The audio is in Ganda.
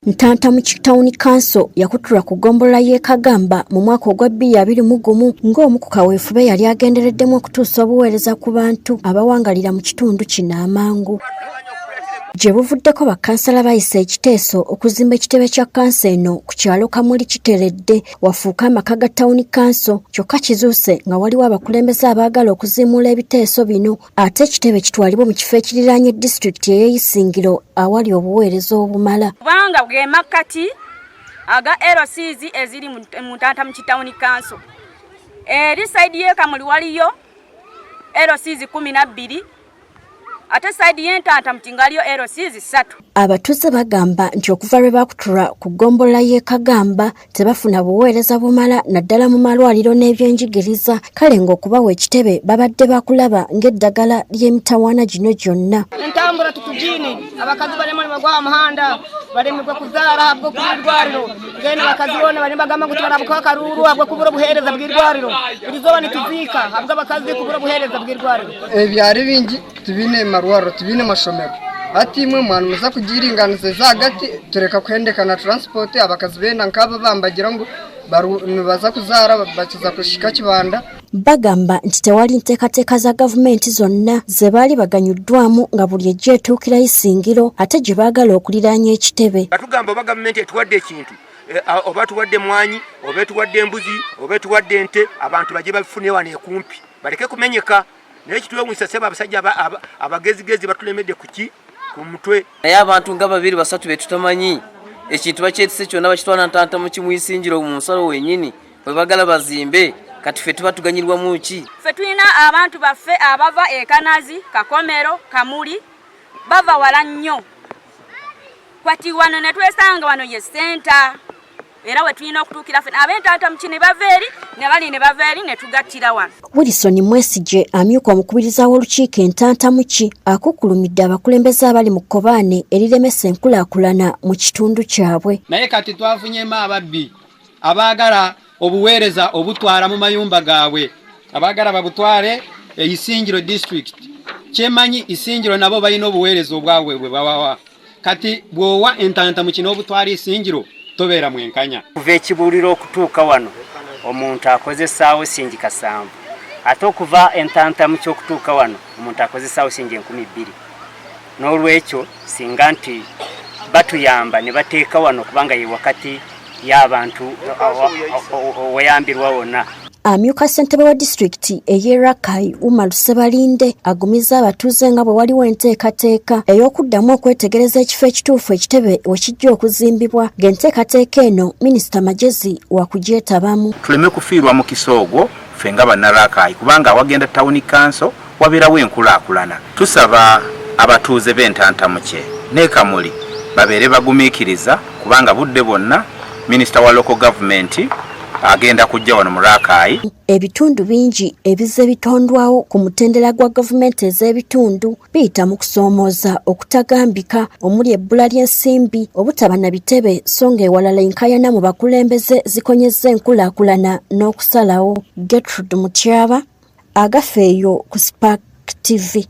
Ntantamuki Town Council yakutulwa ku ggombolola y'e Kagamba mu mwaka ogwa 2021 ng'omu ku kaweefube yali agendereddemu okutuusa obuweereza ku bantu abawangalira mu kitundu kino amangu. Gye buvuddeko bakkansala bayisa ekiteeso okuzimba ekitebe kya kkanso eno ku kyalo Kamuli Kiteredde wafuuke amaka ga Town Council, kyokka kizuuse nga waliwo abakulembeze abaagala okuziimuula ebiteeso bino ate ekitebe kitwalibwe mu kifo ekiriraanye disitulikiti ey'e awali obuweereza obumala. Kubanga ge makkati aga LCs eziri mu Ntantamuki Town Council. Eri side y'e Kamuli waliyo LCs 12, ate side y'e Ntantamuki ngaliyo LCs 3. Abatuuze bagamba nti okuva lwe bakutulwa ku ggombolola y'e Kagamba tebafuna buweereza bumala, naddala mu malwaliro n'ebyenjigiriza, kale ng'okubawa ekitebe babadde bakulaba ng'eddagala ly'emitawaana gino gyonna. Entambura tutugine, abakazi barimo nibagwa aha muhanda, baremirwa kuzaara ahabw'okubura irwariro. Mbwenu abakazi boona barimu bagamba ngu tibarabuka akaruru ahabw'okubura obuheereza bw'irwariro. Buri izooba nituziika ahabw'abakazi kubura obuheereza bw'irwariro. Ebyaro ebingi tibiine marwariro, tibiine mashomero. Hati imwe mwana muza kugiringaniza hagati, tureka kuhendekana transport. Abakazi benda nk'aba bambagira ngu nibaza kuzaara bakiza kushika Kibanda. Bagamba nti tewali nteekateeka za gavumenti zonna ze baali baganyuddwamu, nga buli ejja etuukira Isingiro ate gye baagala okuliraanya ekitebe. Batugamba oba gavumenti etuwadde ekintu, oba tuwadde mwanyi, oba etuwadde embuzi, oba etuwadde ente, abantu bajye babifune wano ekumpi baleke kumenyeka. Naye kitwewunyisa seba, abasajja abagezigezi batulemedde kuki ku mutwe. Naye abantu nga babiri basatu betutamanyi, ekintu bakyetise kyonna bakitwala Ntantamuki mu Isingiro mu nsalo wenyini bwe bagala bazimbe. Kati ffe tuba tuganyirwamu ki? Ffe tulina abantu baffe abava e Kanazi, Kakomero, Kamuli, bava wala nnyo. Kwati wano ne twesanga wano ye center era we tulina okutuukira ffe ab'Entantamuki ne bava eri ne bali ne bava eri ne tugattira wano. Wilson Mwesigye, amyuka omukubiriza w'olukiiko Entantamuki, akukkulumidde abakulembeze abali mu kkobaane eriremesa enkulaakulana mu kitundu kyabwe. Naye kati twafunyemu ababbi abaagala obuweereza obutwala mu mayumba gaabwe, abaagala babutwale e Isingiro District. Kyemanyi Isingiro nabo balina obuweereza obwabwe bwe bawawa. Kati bw'owa Entantamuki n'obutwala Isingiro, tobeera mwenkanya. Kuva Ekibuuliro okutuuka wano omuntu akozesaawo singi 700, ate okuva Entantamuki okutuuka wano omuntu akozesaawo singi 2000. N'olwekyo singa nti batuyamba ne bateeka wano, kubanga ye wakati y'abantu oweyambirwa wonna. Amyuka ssentebe wa disitulikiti ey'e Rakai, Umar Sebalinde, agumiza abatuuze nga bwe waliwo enteekateeka ey'okuddamu okwetegereza ekifo ekituufu ekitebe we kijja okuzimbibwa, ng'enteekateeka eno Minisita Magezi wakugyetabamu. Tuleme kufiirwa mukisa ogwo ffe nga Bannarakayi, kubanga awagenda town council wabeerawo enkulaakulana. Tusaba abatuuze b'Entantamukye ne Kamuli babeere bagumiikiriza, kubanga budde bwonna minisita wa local government agenda kujja wano mu Rakai. Ebitundu bingi ebizze bitondwawo ku mutendera gwa gavumenti ez'ebitundu biyita mu kusoomooza okutagambika, omuli ebbula ly'ensimbi, obutaba na bitebe, so ng'ewalala enkaayana mu bakulembeze zikonyezza enkulaakulana n'okusalawo. Gertrude Mutyaba, Agafeeyo, ku Spark TV.